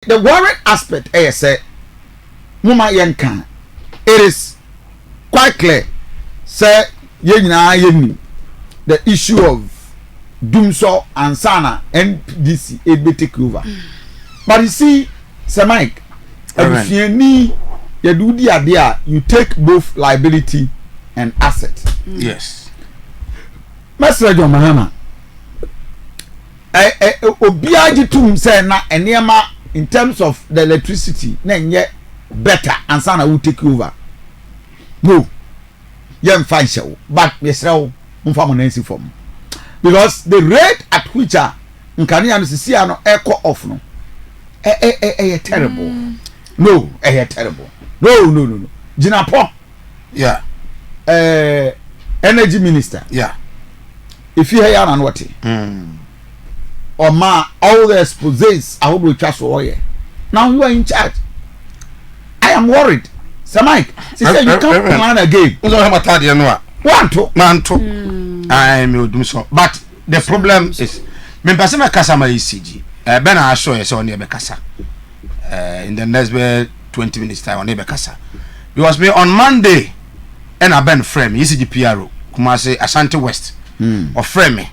The worrying aspect ɛyɛ sɛ, moma yɛnka, it is quite clear sɛ yɛn nyinaa yɛnim the issue of dumsɔ ansa na NDC ebe take over. But you see, Sir Mike, abusuani yɛde wodi adeɛ a, you take both liability and asset. Mɛsrɛ John Mahama, ɛ ɛ obiara gye tum sɛ na nneɛma in terms of the electricity na nyɛ better ansa na wo take over no. Yɛmfa nhyɛ wo, but yɛsrɛ wo, mfa mo nan si fam, because the rate at which a nkanea no sisi a no ɛkɔ off no, ɛ ɛ ɛ ɛyɛ terrible. No, ɛyɛ terrible. No, no, no, no. Gyina pɔ. Energy minister efi ha yi ana no wɔte ɔma all the exposés ahodoɔ atwa so ɔyɛ. Now you are in charge. I am worried, Sir Mike. Sisi you can plan again. N sọ ma taadeɛ no a. Wanto. Manto ayi mi o dum sɔ, but the problem is mepɛ sɛ mɛkasa ma ECG bɛ na aso yɛ sɛ ɔne yɛ bɛkasa in the next bɛ 20 minutes time, ɔne yɛ bɛkasa, because me on Monday ɛna Ben frɛ me, ECG PRO Kumasi Ashanti West. Ɔfrɛ me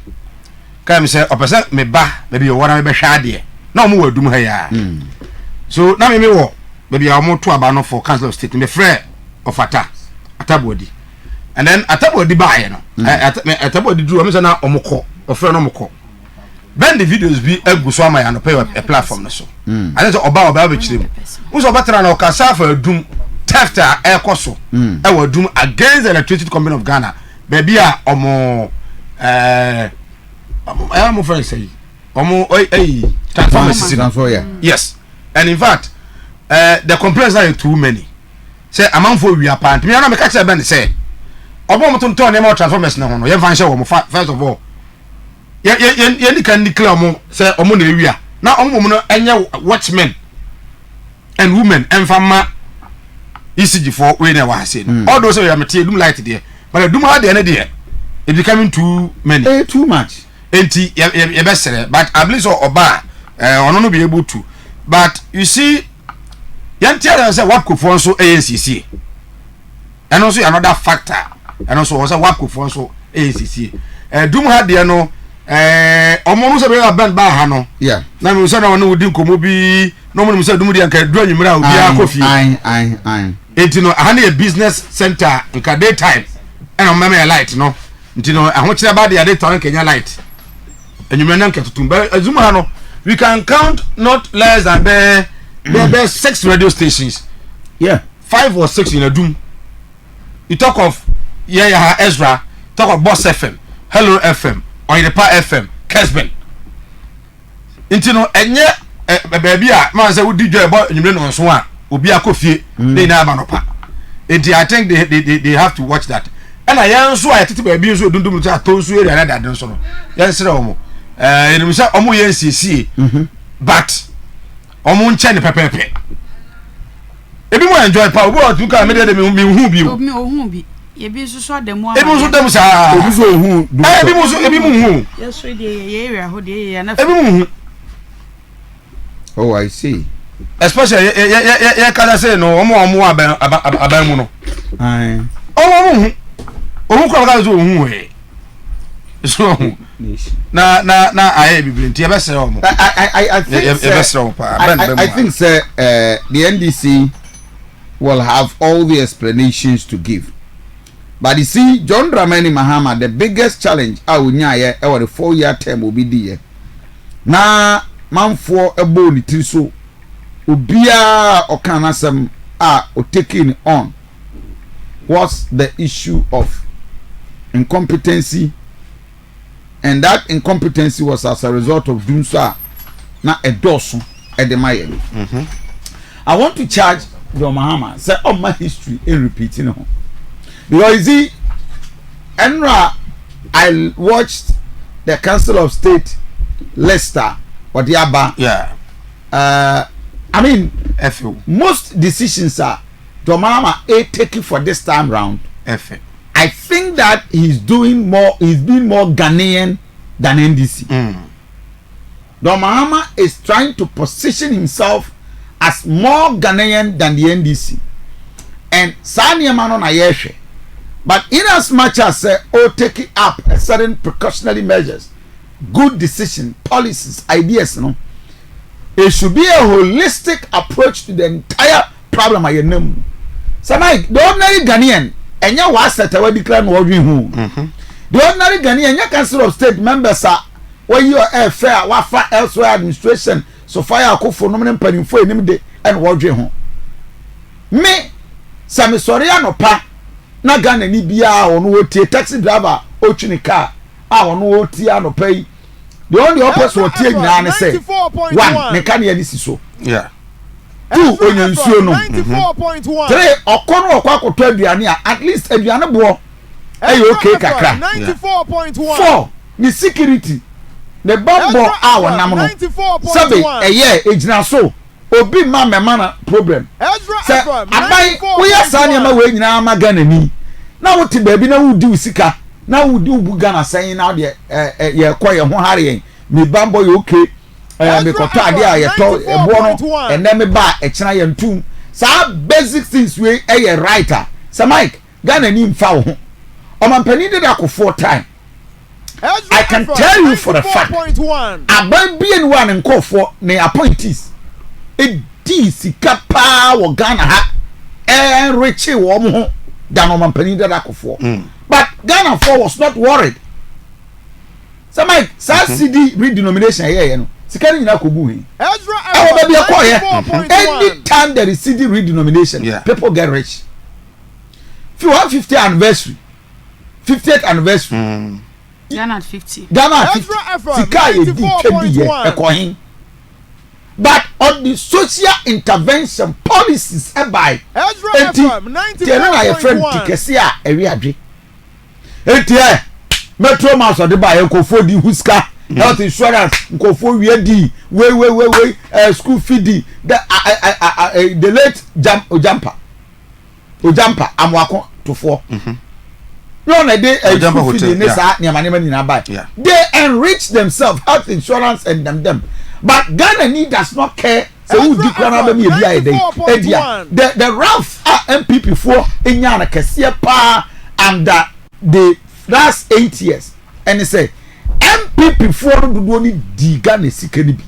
kaa mi sɛ ɔpɛ sɛ me ba baabi ɔwɔ na mebɛhwɛ adeɛ na ɔmo wɔ adum ha yi. So na me wɔ baabi a ɔmo to aba no for Council of State. Me frɛ ɔfata Ataboadi and then Ataboadi baayɛ no, Ataboadi duru ɔmo sɛ na ɔmo kɔ, ɔfrɛ no, ɔmo kɔ. Ben de videos bi agu so ama yɛ anɔpɛ yɛ ɛ platform no so ane sɛ ɔba abɛkyerɛ mu n sɛ ɔbɛtena na ɔkasa afa Adum theft a ɛkɔ so ɛwɔ Adum against the Electricity Company of Ghana, baabi a ɔmo ɛyɛ ɔmo fɛn sɛ yi ɔmo ɛyi transformer sisi no. Transfer, yeah. Yes, and in fact the complaints are too many sɛ amanfo wia paa. Ntumi anam meka kyerɛ Ben sɛ ɔmo a ɔmo tontɔn nneɛma wɔ transformers ne ho no, yɛmfa nhyɛ wɔn fa. First of all, yɛ yɛ yɛ yɛn kan declare ɔmo sɛ ɔmo na ewia na ɔmo mo no ɛnyɛ watchmen and women ɛnfa ma ECG foɔ wei na ɛwɔ ha se no. Although sɛ yɛ mete Edum light deɛ, but Edum ha deɛ ne deɛ, it becoming too many. Too much. Enti yɛ yɛ yɛbɛsrɛ, but I believe sɛ ɔba a ɔno no be able to. But you see, yɛn ti ayɛ sɛ WAPCOfoɔ nso ɛyɛ nsiesie. Ɛno nso yɛ another factor. Ɛno nso wɔ sɛ WAPCOfoɔ nso ɛyɛ nsiesie. Dum ha deɛ no, ɔmo no sɛ bɛyɛ abɛn baa ha no na mi sɛ na ɔne wodi nkɔmɔ bi na ɔmo nim sɛ dum deɛ nka duru anwummerɛ a obiara kɔ fie. Aye aye aye Eti no aha no yɛ business center, nka day time ɛna ɔmo bɛma yɛ light no. Nti no ahokyerɛ ba deɛ, ade tɔn nkenya light enyimɛ na nka tutum bɛ. Ezum ha no, we can count not less than bɛɛ six radio stations, five or six in Adum. You talk of yɛyɛ ha, Ezra, talk of Boss FM, Hello FM, Ɔyerepa FM, Kesben. Nti no ɛnyɛ ɛ baabi a maa sɛ wodi dwa ɛbɔ enyimire nɔnso a obi akɔ fie ne nyinaa aba nɔpa. Nti I think they have to watch that. Ɛna yɛn nso a yɛtete baabi nso dundum nso ato nso area na dade nso no, yɛn srɛ wɔn, yɛnim sɛ wɔn yɛ nsiesie, but wɔn nkyɛn ne pɛpɛɛpɛ. Ebi mu enjoy pa, obi wɔ tumi kaa mi deɛ de mi hu bi o. Omi ohun bi, ebi nso so ada mu. Ebi nso dɛm saa. Obi nso ohun. Ebi mu nso, ebi mu hu. Yɛso deɛ, yɛ area hɔ deɛ, yɛ na. Ebi mu hu. Oh, I see. Especially yɛ yɛ yɛ yɛ kasa sɛ no, wɔn a wɔn wɔ aban mu no, wɔn hu ohun kura kasa sɛ ohun wɛ so ohun na ayɛ bibiri. Nti yɛbɛsrɛ wɔn. I think yɛbɛsrɛ wɔn paa. I think sɛ the NDC will have all the explanations to give. But you see, John Dramani Mahama, the biggest challenge a onyaayɛ ɛwɔ the 4-year term obi di yɛ na manfoɔ ɛbɔ ne tiri so, obiara ɔka n'asɛm a ɔtaking on, was the issue of incompetency, and that incompetency was as a result of dumsɔ a na ɛdɔɔso ɛde ma yɛn. I want to charge John Mahama sɛ ɔma history in repeating ho, because you see, ɛnra I watched the Council of State list a ɔde aba. I mean, ɛfɛ most decisions are John Mahama a taking for this time round. Ɛfɛ. I think that he's doing more, he's being more Ghanaian than NDC. John Mahama is trying to position himself As more Ghanaian than the NDC and saa nneɛma no na yɛrehwɛ but in as much as sɛ o take up a certain precautionary measures, good decision, policies, ideas no, it should be a holistic approach to the entire problem a yɛnam mu. Sɛ Mike, the ordinary Ghanaian ɛnyɛ w'asset a wadi kra na ɔdwen ho. The ordinary Ghanaian ɛnyɛ Council of State members a wɔyi ɛfɛ a wafa elsewhere administration Sophia Akufo nom ne mpanimfoɔ anim de ɛna wɔdwen ho. Me sɛ mesɔre anɔpa na Ghana ni biara ɔno wɔtie taxi driver otwi ne car a ɔno wɔtie anɔpa yi deɛ, ɔno deɛ ɔpɛ so ɔtie nyinaa ne sɛ, one, ne kanea ne si so, two, onya nsuo nom, three, ɔkɔ no ɔkɔ akɔtɔ aduane a at least aduane boɔ ɛyɛ okay kakra, four, ne security, ne bambɔ a wɔnam no sɛbi ɛyɛ egyina so, obi ma mɛma na problem sɛ aban woyɛ saa nneɛma wei nyinaa ma Ghana ni na wote baabi na wodi wo sika na wodi wo bu Ghana sɛn na deɛ ɛ ɛ yɛkɔ yɛn ho hare yɛn me bambɔ yɛ okay, mekɔtɔ adeɛ a yɛtɔ ɛboɔ no ɛnɛ me ba ɛkyena yɛn tum, saa basic things wei ɛyɛ right a sɛ Mike, Ghana ni nfa wo ho. Ɔmampanin deda Kufuor time, I can tell you for a fact, aban bie ni wa ne nkɔɔfoɔ ne appointees edi sika paa wɔ Ghana ha ɛnrekye wɔn ho dan ɔmampanin dada Kufuor, but Ghana foɔ was not worried sɛ Mike, saa cedi redenomination ɛyɛ yɛ no, sika no nyinaa kɔ gu hin ɛwɔ baabi ɛkɔɔyɛ. Anytime there is cedi redenomination, people get rich. Fi 150 anniversary, 50th anniversary. Ghana at 50. Ghana at 50, sika a yɛdi twa di yɛ ɛkɔ hin, but on the social intervention policies ɛbae eti tiɛ no na yɛfrɛ no ti kɛse a ɛwe adwe eti ɛ Metro Mass ɔde ba yɛ nkɔfoɔ di hu sika, health insurance nkɔfoɔ wie di wei wei wei wei school fee di the ɛ ɛ ɛ the late Jam Ojampa Ojampa Amoako Tofoɔ yóò na de school fee di ne saa nneɛma nneɛma nyinaa ba. They enrich themselves, health insurance and them, but Ghana ni does not care sɛ wodi kura na bɛmi ebi ayɛ dɛ edia the wealth a NPP foɔ enya na kɛseɛ paa under the last 8 years ɛne sɛ NPP foɔ no dodoɔ ni di Ghana sika ni bi.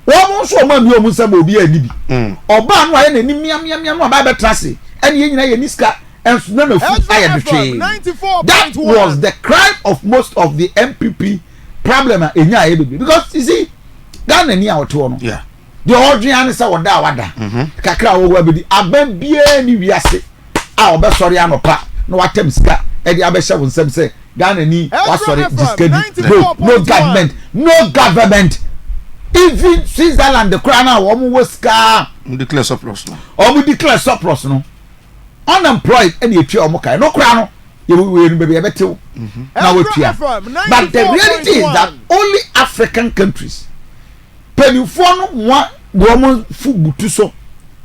Wɔn nso wɔn ami wɔn nsɛm obi ani bi. Ɔbaa no ayɛ n'ani miamiamia no ɔbaa bɛtena ase ɛne yɛn nyinaa yɛ ni sika ɛnso na n'afu ayɛ no hwee. That was the crime of most of the NPP problem a enya ayɛ bebree because you see, Ghana ni a wɔte hɔ no, deɛ ɔdwen ano sɛ wɔda a wada kakra a wɔwɔ abɛdi. Aban biara ni wiase a ɔbɛsɔre anɔpa na watam sika ɛde abɛhyɛ wɔn nsam sɛ Ghana ni wasɔre gye sika di. No, no government, no government, even Switzerland koraa na wɔn wɔ sika. Wɔn declare surplus no. Wɔn declare surplus no, unemployed ɛna etua wɔn kan no koraa no yɛ wɔ yɛ baabi yɛbɛtew na wɔtua. But the reality is that only African countries mpanimfoɔ no mua deɛ wɔn fu butu so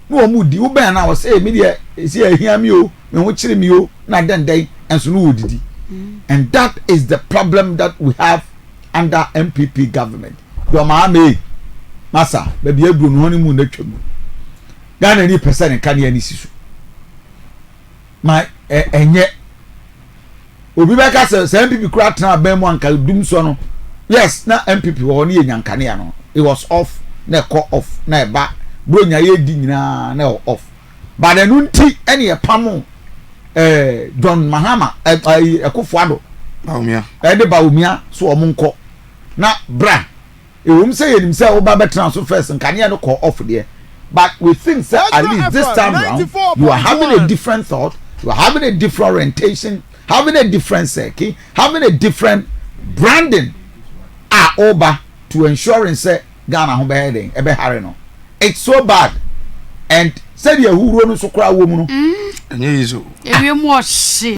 na wɔn di wobɛn na wɔsɛ emi deɛ esi ehia mi o, mi ho kyerɛ mi o na dɛndɛn nso no wɔ didi, and that is the problem that we have under NPP government. Deɛ ɔmaa ame masa baabi aduro no ho ne mu na twam Ghana ni pɛ sɛ ne nkanea ni si so ma ɛ ɛnyɛ obi bɛka sɛ NPP kura tena abɛn mu anka dum so no. Yes, na NPP wɔ hɔ ne yɛ nyankanea no, it was off na ɛkɔ off na ɛba buronya yɛ di nyinaa na ɛwɔ off, but ɛno nti ɛne ɛpam John Mahama ɛ ɛ Akufo Addo. Bawumia. Ɛde Bawumia so wɔn nkɔ na bra ewom sɛ yɛnim sɛ woba bɛtena so first nkanea no kɔ off deɛ, but we think say at least this time round you are having a different thought, you are having a different orientation, having a different circuit, having a different branding a ɔba to ensuring sɛ Ghana ho bɛyɛ den ɛbɛhare no. It's so bad and sɛdeɛ ahuro no nso koraa wɔ mu no. Ɛnyɛ yi so. Ewiem ɔhye.